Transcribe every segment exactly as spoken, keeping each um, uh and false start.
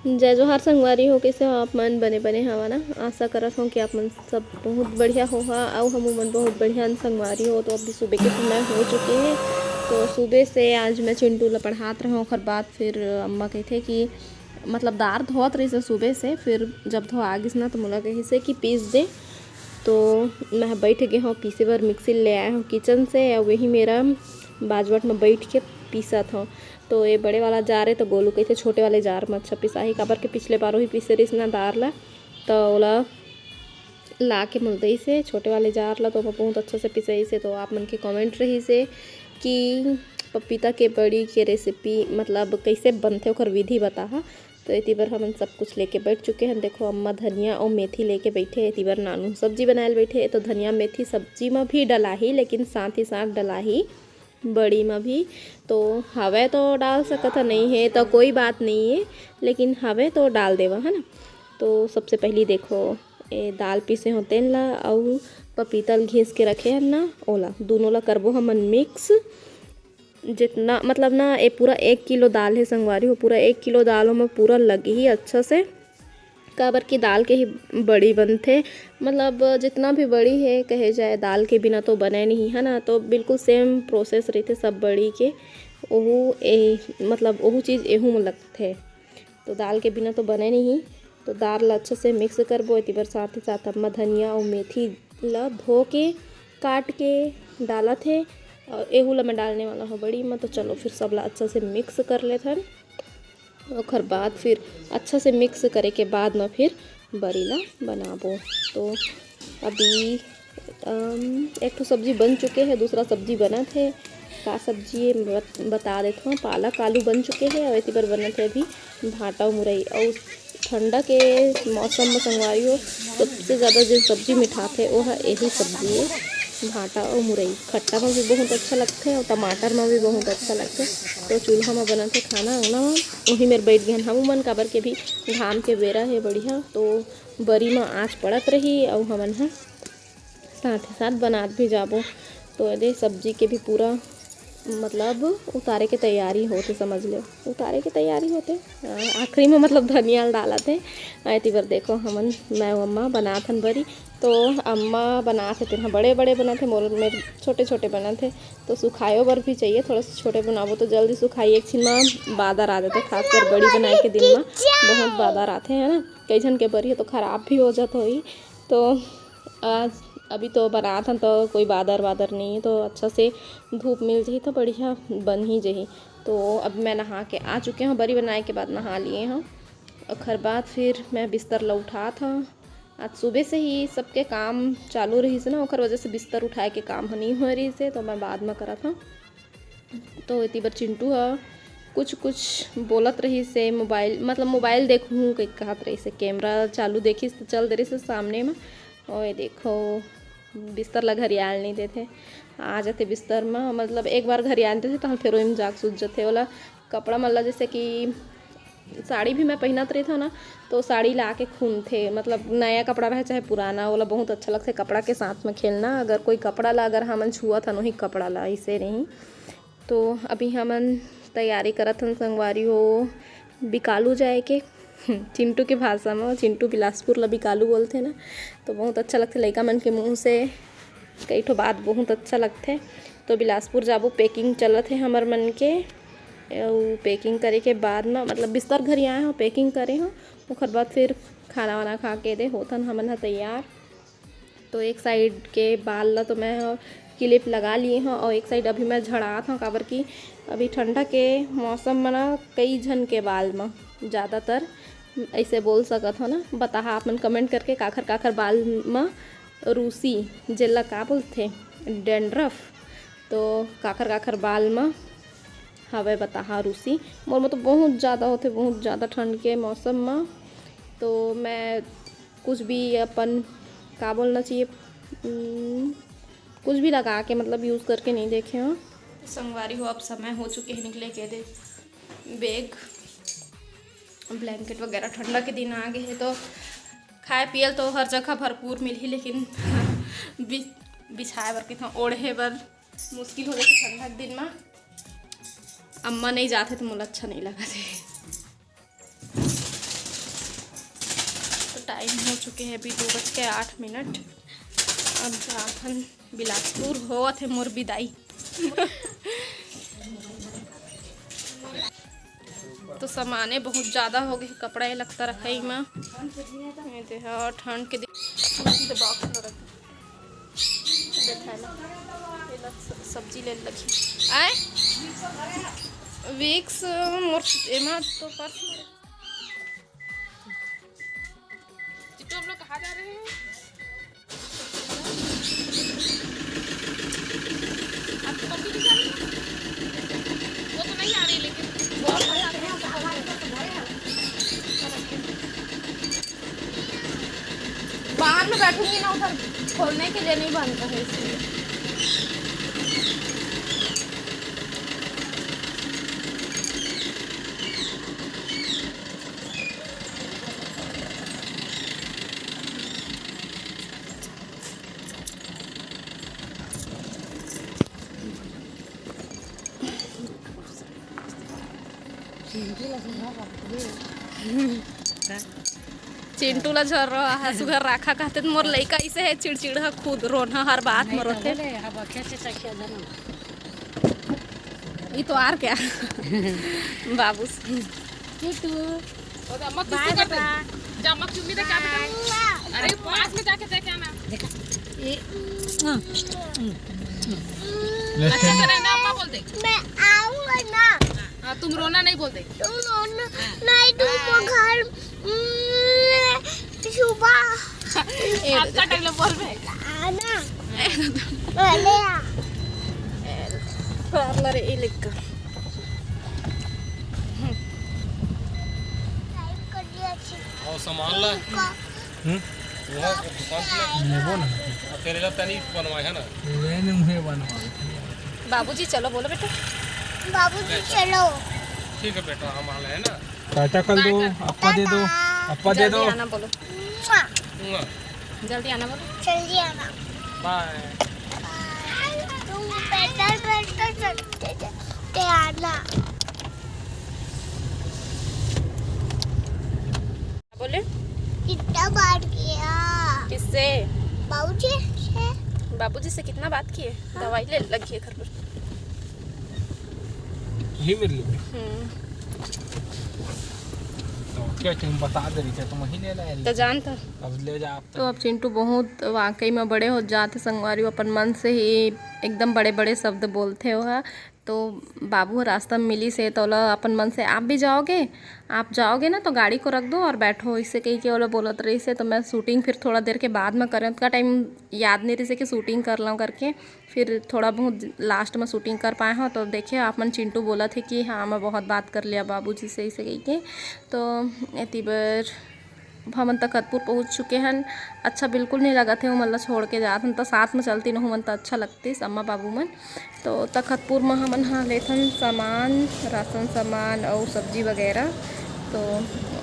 जय जोहार संगवारी हो, कइसे हो आप मन? बने बने हवा ना? आशा करत हूँ कि आप मन सब बहुत बढ़िया होहा, अउ हमू मन बहुत बढ़िया हन संगवारी हो। तो अभी सुबह के समय हो चुके हे, तो सुबह से आज मैं चिंटू ला पढ़ात रहूँ। ओकर बाद फिर अम्मा कहिथे कि मतलब दार धोवत रहिस सुबह से, फिर जब धोआ गिस ना तो मोला कहिस हे कि पीस दे। तो मैं बैठ गे हूँ पीसे बर, मिक्सी ले आए हूँ किचन से, अउ वही मेरा बाजवट में बैठ के पीसत हूँ। तो ये बड़े वाला जार है, तो गोलू कहिथे छोटे वाले जार में अच्छा पिसाही, काबर के पिछले बार वही पीसे रहिस ना दार ला, तो ओला ला के मोला दइस हे छोटे वाले जार ला, तो ओमा बहुत अच्छा से पिसाइस हे। तो आप मन के कमेंट रहिस हे कि पपीता के बड़ी के रेसिपी, मतलब कइसे बनथे, ओकर विधि बताहा। तो एती बर हमन सब कुछ लेके बैठ चुके हन। देखो, अम्मा धनिया अउ मेथी लेके बैठे हे, एती बर नानू सब्जी बनाए ल बैठे हे। तो धनिया मेथी सब्जी म भी डलाही, लेकिन साथ ही साथ डलाही बड़ी म भी। तो हवय तो डाल सकत ह, नहीं है तो कोई बात नहीं है, लेकिन हवय तो डाल देवा, है ना। तो सबसे पहली देखो, ए दाल पीसे हो तेन ला अउ पपीता ल घिस के रखे हन ना, ओला, दूनों ला करबो हमन मिक्स। जितना मतलब ना, ये पूरा एक किलो दाल है संगवारी हो, पूरा एक किलो दाल ओमा पूरा लगही अच्छा से, काबर कि दाल के ही बड़ी बनथे। मतलब जितना भी बड़ी है कहे जाए, दाल के बिना तो बने नहीं, है ना। तो बिल्कुल सेम प्रोसेस रहिथे सब बड़ी के। ओहू ए मतलब ओहू चीज़ एहू में लगथे। तो दाल के बिना तो बने नहीं। तो दाल ला अच्छा से मिक्स करबो। एती बर साथ ही साथ अम्मा धनिया अउ मेथी ला धो के, काट के डालत हे। अउ एहू ला मैं डालने वाला हूँ बड़ी में। तो चलो फिर सब ला अच्छा से मिक्स कर लेथन। ओकर बाद फिर अच्छा से मिक्स करे के बाद में फिर बरी ला बनाबो। तो अभी अम, एक ठो सब्जी बन चुके हे, दूसरा सब्जी बनत हे। का सब्जी हे, बत-, बता देत हूँ। पालक आलू बन चुके हे अउ एती बर बनत हे अभी भांटा अउ मुरई। अउ ठंडा के मौसम में संगवारी हो, सबसे ज़्यादा जो सब्जी मिठाथे वो है यही सब्जी हे, भांटा अउ मुरई। खट्टा में भी बहुत अच्छा लगथे अउ टमाटर में भी बहुत अच्छा लगथे। तो चूल्हा में बनत हे खाना वाना, वही मेर बैठ गए हम मन, काबर के भी घाम के बेरा हे बढ़िया, तो बरी में आँच पड़त रही अउ हमन ह साथ ही साथ बनात भी जाबो। तो एदे सब्जी के भी पूरा मतलब उतारे के तैयारी होथे, समझ लो उतारे के तैयारी होथे। अ, आखिरी में मतलब धनिया ल डालत हे। एती बर देखो हमन, मैं अउ अम्मा बनात हन बरी। तो अम्मा बनात हे तेन ह बड़े बड़े बनत हे, मोर मेर छोटे छोटे बनत हे। तो सुखायो बर भी चाहिए, थोड़ा सा छोटे बनाबो तो जल्दी सुखाई। एक छिन म बादर आ जाथे, खासकर बड़ी बनाए के दिन म बहुत बादर आथे, है ना। कई झन के बरी ह तो खराब भी हो जात होही। तो आज अभी तो बनात हन तो कोई बादर वादर नहीं है, तो अच्छा से धूप मिल जही तो बढ़िया बन ही जही। तो अब मैं नहा के आ चुके हूँ, बरी बनाए के बाद नहा लिए हूँ। ओखर बाद फिर मैं बिस्तर ला उठात हूँ। आज सुबह से ही सबके काम चालू रहिस ना, ओखर वजह से बिस्तर उठाए के काम ह नहीं हो रहिस हे, तो मैं बाद में करत हूँ। तो एती बर चिंटू ह कुछ कुछ बोलत रहिस हे, मोबाइल मतलब मोबाइल देखहूँ कहि कहत रहिस हे, कैमरा चालू देखिस त चल दे रहिस हे सामने में। और ये देखो बिस्तर ला घरियाल नहीं देथे, आ जाथे बिस्तर में, मतलब एक बार घरियाल देथे तहन फेर ओही में जाके सूत जाथे। ओला कपड़ा मन ला जैसे कि साड़ी भी मैं पहनत रहिथव ना, तो साड़ी ला के खूंदथे, मतलब नया कपड़ा रहे चाहे पुराना, ओला बहुत अच्छा लगथे कपड़ा के साथ में खेलना। अगर कोई कपड़ा ला अगर हमन छुअत हन, वही कपड़ा ला, ऐसे नहीं। तो अभी हमन तैयारी करत हन संगवारी हो बिकालू जाए के। चिंटू के भाषा में, चिंटू बिलासपुर ला बिकालू बोलथे ना, तो बहुत अच्छा लगथे लइका मन के मुंह से कई ठो बात बहुत अच्छा लगथे। तो बिलासपुर जाबो, पैकिंग चलत हे हमर मन के। अउ पैकिंग करे के बाद में, मतलब बिस्तर घरी आए हो, पैकिंग करे हो, ओखर बाद फिर खाना वाना खा के दे होथन हमन ह तैयार। तो एक साइड के बाल ला तो मैं ह क्लिप लगा लिए हूँ और एक साइड अभी मैं झड़ात हूँ, काबर कि अभी ठंडा के मौसम में ना कई झन के बाल में ज़्यादातर ऐसे बोल सकत हो ना, बताहा आप मन कमेंट करके काखर काखर बाल में रूसी, जेला का बोलथे, डैंड्रफ, तो काखर काखर बाल में हवे बताहा रूसी। मोर में तो बहुत ज़्यादा होथे, बहुत ज़्यादा ठंड के मौसम में। तो मैं कुछ भी अपन, का बोलना चाहिए, उम, कुछ भी लगा के मतलब यूज़ करके नहीं देखे हो। संगवारी हो, अब समय हो चुके हैं निकले के दे। बैग, ब्लैंकेट वगैरह, ठंडा के दिन आ गए हैं तो खाए पियल तो हर जगह भरपूर मिलही, लेकिन बि-, बिछाए बर कितना ओढ़े बर मुश्किल हो जाथे ठंडा के दिन में। अम्मा नहीं जाथे तो मोला अच्छा नहीं लगत हे। हो चुके हैं अभी दो बज के आठ मिनट। अब जाथन बिलासपुर, होवत हे मोर बिदाई। तो सामाने बहुत ज्यादा हो गए, कपड़ा ये लगता रखाई में। ये दे हा, ठंड के दिन बॉक्स में रख देखाय ला। ये ला स-, सब्जी ले लगी। आय? विक्स मोर एमा तो पर्स में। चिट्टू, हम लोग कहाँ जा रहे हैं? आपकी मम्मी नहीं जा रही है? वो तो नहीं आ रही, लेकिन वो हमारे साथ में बाहर में बैठूंगी ना, उधर खोलने के लिए नहीं बनता है, इसलिए। चिंटू ला झर्रा हा, सुघर राखा कहते त मोर लइका अइसे हे, चिड़चिड़हा, खुद रोनहा, हर बात म रोथे। ई तो आर क्या बाबू से। चिंटू। और अम्मा किससे बाय करते? बेटा। जा, अम्मा की उम्मीद है क्या बेटा? बाय। अरे, पास में जाके देख आना। देखा। ये, हाँ। अच्छा से रहना, अम्मा बोल दे। मैं आऊंगा ना। हाँ, तुम रोना नहीं बोल दे। तुम रोना नहीं, तुम घर, हम्म, सुबह। आपका टाइम बोल बे। आना। पहले आ। पार्लर ए लिख। और सामान ला। हम्म? वो दुकान से लेबो ना। तेरे ला तनी बनवाए है ना? लेने मुझे बनवा। बाबूजी चलो, बोलो बेटा। बाबूजी चलो। ठीक है बेटा, हम आ रहे हैं ना। टाटा कर दो, टाटा। अप्पा दे दो, अप्पा दे दो। जल्दी आना बोलो। मुआ। मुआ। जल्दी आना बोलो। जल्दी आना। बाय। बाय। तुम पैदल, पैदल चलते, चलते आना। बोले? कितना बात किया? किससे? बाबूजी से। बाबूजी से कितना बात किए? हाँ। दवाई ले लगी है घर पर। यही मेरे लिए। हम्म। तो क्या तुम बता दे रही थी, तुम वहीं ले लाए रही तो थी। जानता। अब ले जा आप तो। अब चिंटू बहुत वाकई में बड़े हो जाते संगवारी, अपन मन से ही एकदम बड़े बड़े शब्द बोलते हो हा। तो बाबू ह रास्ता में मिलिस हे, तो ओला अपन मन से, "आप भी जाओगे? आप जाओगे ना, तो गाड़ी को रख दो और बैठो," इसे कही के ओला बोलत रहिस हे। तो मैं शूटिंग फिर थोड़ा देर के बाद में करें, उतना टाइम याद नहीं रहिस हे कि शूटिंग कर लूँ करके। फिर थोड़ा बहुत लास्ट में शूटिंग कर पाए हों। तो देखिए, आप मन चिंटू बोलत हे कि हाँ, मैं बहुत बात कर लिया बाबूजी से, इसे कही के। तो एती बर अब हमन तखतपुर पहुँच चुके हन। अच्छा बिल्कुल नहीं लगत हे, ओमन ला छोड़ के जात हन, त साथ में चलती न ओमन त अच्छा लगतिस अम्मा बाबू मन। तो तखतपुर में हमन हा लेथन सामान, राशन सामान अउ सब्जी वगैरह। तो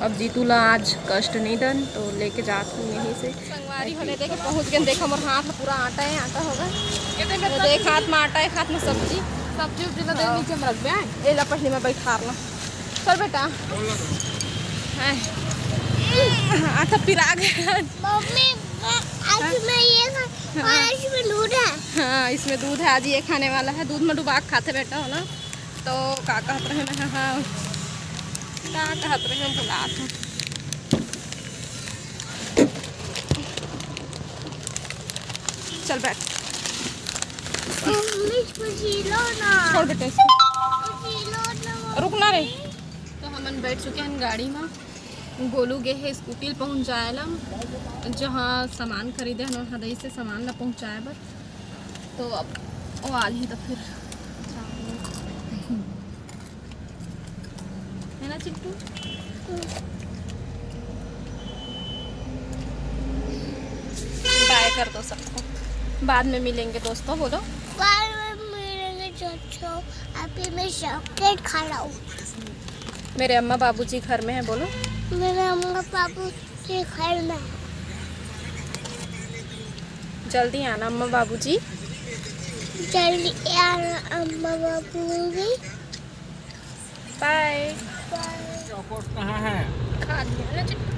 अब जीतू ला आज कष्ट नहीं दन, तो लेके जात हन यहीं से। संगवारी हो ले देखे पहुँच गए, देखा मोर हाथ पूरा आटा है, आटा होगा। ये देख, तो देख हाथ में आटा है, हाथ में सब्जी। सब्जी उब्जी ला दे हाँ। नीचे में रख दे। ये ला पहले मैं बैठार ला। चल बेटा। हैं। आ तो पिरा गया। मम्मी, मैं, आज हाँ? मैं ये खा-, हाँ। और इसमें दूध है। हाँ, इसमें दूध है, आज ये खाने वाला है। दूध में डुबा के खाते बेटा, हो ना? तो का कहत रहे मैं, हाँ, हाँ। का कहत रहे, हम भुलात हूँ। चल बैठ। मम्मी, इसको छीलो ना। छोड़ बेटा इसको। छीलो ना, मम्मी। रुक ना रे। तो हमन बैठ चुके हैं गाड़ी में। गोलू गे हे स्कूटी ल पहुँचाए ला, जहाँ सामान खरीदे हन, वहाँ दई से सामान ला पहुँचाए बर। तो अब वो आलही तो फिर है ना चिंटू? बाय कर दो सबको, बाद में मिलेंगे दोस्तों, बोलो। बाद में मिलेंगे दोस्तों, अभी मैं चॉकलेट खा रहा हूँ। मेरे अम्मा बाबूजी घर में है, बोलो। मेरे अम्मा बाबू के घर में। जल्दी आना अम्मा बाबूजी। जल्दी आना अम्मा बाबूजी। बाय। बाय। चौकोट कहाँ है? खा लिया ना चिट्टू।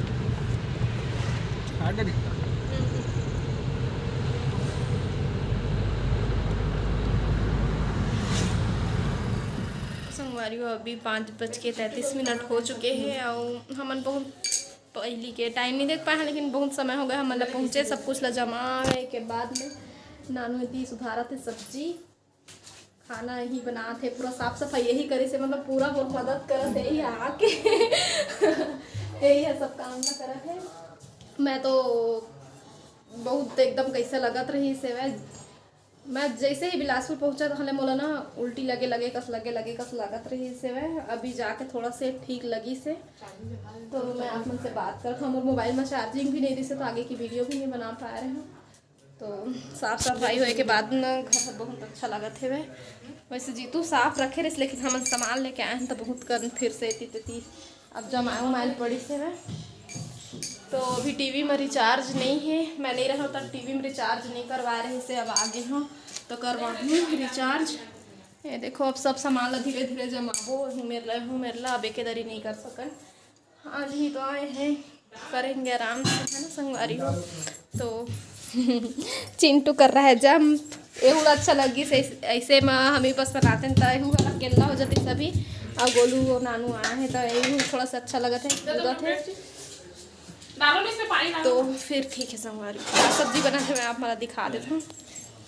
संगवारी हो, अभी पाँच बज के तैंतीस मिनट हो चुके हैं और हमन बहुत पहली के टाइम नहीं देख पाए हैं, लेकिन बहुत समय हो गया हमन ला पहुँचे। सब कुछ ला जमाए के बाद में नानू एती सुधारत हे सब्जी, खाना यही बनात हे, पूरा साफ सफाई यही करे से, मतलब पूरा मोर मदद करत हे यही आके। यही है सब काम ना करत हे। मैं तो बहुत एकदम कैसे लगत रही से मैं, मैं जैसे ही बिलासपुर पहुंचा तो हले मोला ना उल्टी लगे लगे कस लगे लगे कस लगत रही से मैं। अभी जाके थोड़ा से ठीक लगी से, तो मैं आप मन से बात करत हूँ। मोर मोबाइल में चार्जिंग भी नहीं रही से, तो आगे की वीडियो भी नहीं बना पा रहे हूँ। तो साफ सफाई होए के बाद ना घर बहुत अच्छा लगत हेवे। वैसे जीतू साफ रखे रहिस, लेकिन हमन सामान लेके आए हैं तो बहुत करन फिर से एती तेती अब जमाए उमाए ल पड़िस हेवे। तो अभी टीवी में रिचार्ज नहीं है, मैं नहीं रहूँ तब टीवी में रिचार्ज नहीं करवा रहे से, अब आगे हूँ तो करवाहूँ रिचार्ज। ये देखो, अब सब सामान ला धीरे धीरे जमाबो, हूँ मेर ला, हूँ मेर ला, अब एके दरी नहीं कर सकन। आज ही तो आए हैं, करेंगे आराम से, है ना संगवारी हो। तो चिंटू कर रहा है जंप, एहू ला अच्छा लगी से। ऐसे में हम ही बस बनाते हैं तो एहू वाला अकेला हो जाते सभी। और गोलू और नानू आए हैं तो एहू थोड़ा सा अच्छा लगत है, कूदत है। डालो ना इसमें पानी, डालो। तो फिर ठीक है संगवारी, का सब्जी बना है मैं आप मला दिखा देता हूँ।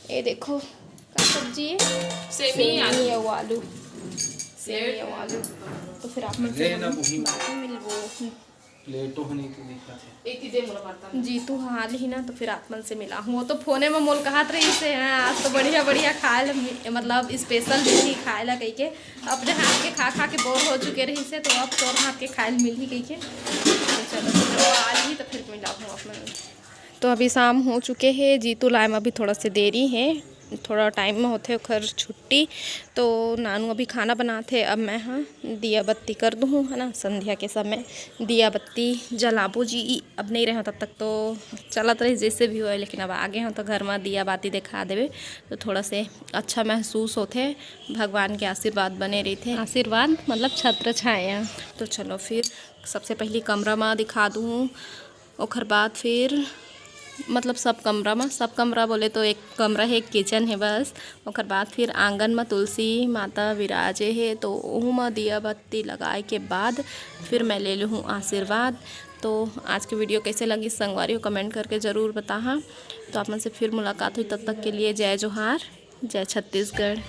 ये देखो का सब्जी है, सेमी सेमी आलू। और आलू, सेमी और आलू। तो फिर आप मन से ले ना हम मुही। बाद में मिलबो। प्लेटो ह नहीं तो दिखत है। एक ही दे मोला बर्तन। जीतू हाल ही ना, तो फिर आप मन से मिला हूँ। वो तो फोने में मोल कहत रही से, हाँ, आज तो बढ़िया बढ़िया खाए ला मि-, मतलब स्पेशल मिलही खाए ला कह के। अपने हाथ के खा खा के बोर हो चुके रही से, तो अब तोर हाथ के खाए ला मिलही कह के। तो चलो, तो आज ही तो फिर मिला हूँ आप मन। तो अभी शाम हो चुके हे, जीतू लाए में अभी थोड़ा से देरी है, थोड़ा टाइम में होथे ओखर छुट्टी। तो नानू अभी खाना बनाथे, अब मैं हा दिया बत्ती कर दूँ, है ना, संध्या के समय दिया बत्ती जलाबो जी। अब नहीं रहे तब तक तो चलत रही जैसे भी होए, लेकिन अब आगे हों तो घर में दिया बाती दिखा देवे, तो थोड़ा से अच्छा महसूस होथे, भगवान के आशीर्वाद बने रहिथे। आशीर्वाद मतलब छत्र छाया। तो चलो फिर सबसे पहली कमरा में दिखा दूँ, ओखर बाद फिर मतलब सब कमरा म, सब कमरा बोले तो एक कमरा हे, एक किचन हे बस। ओखर बाद फिर आंगन म तुलसी माता विराजे हे, तो ओहू म दिया बत्ती लगाए के बाद फिर मैं ले लूँ आशीर्वाद। तो आज के वीडियो कैसे लगी संगवारी हो, कमेंट करके ज़रूर बताहा। तो आप मन से फिर मुलाकात हुई, तब तक के लिए जय जोहार, जय छत्तीसगढ़।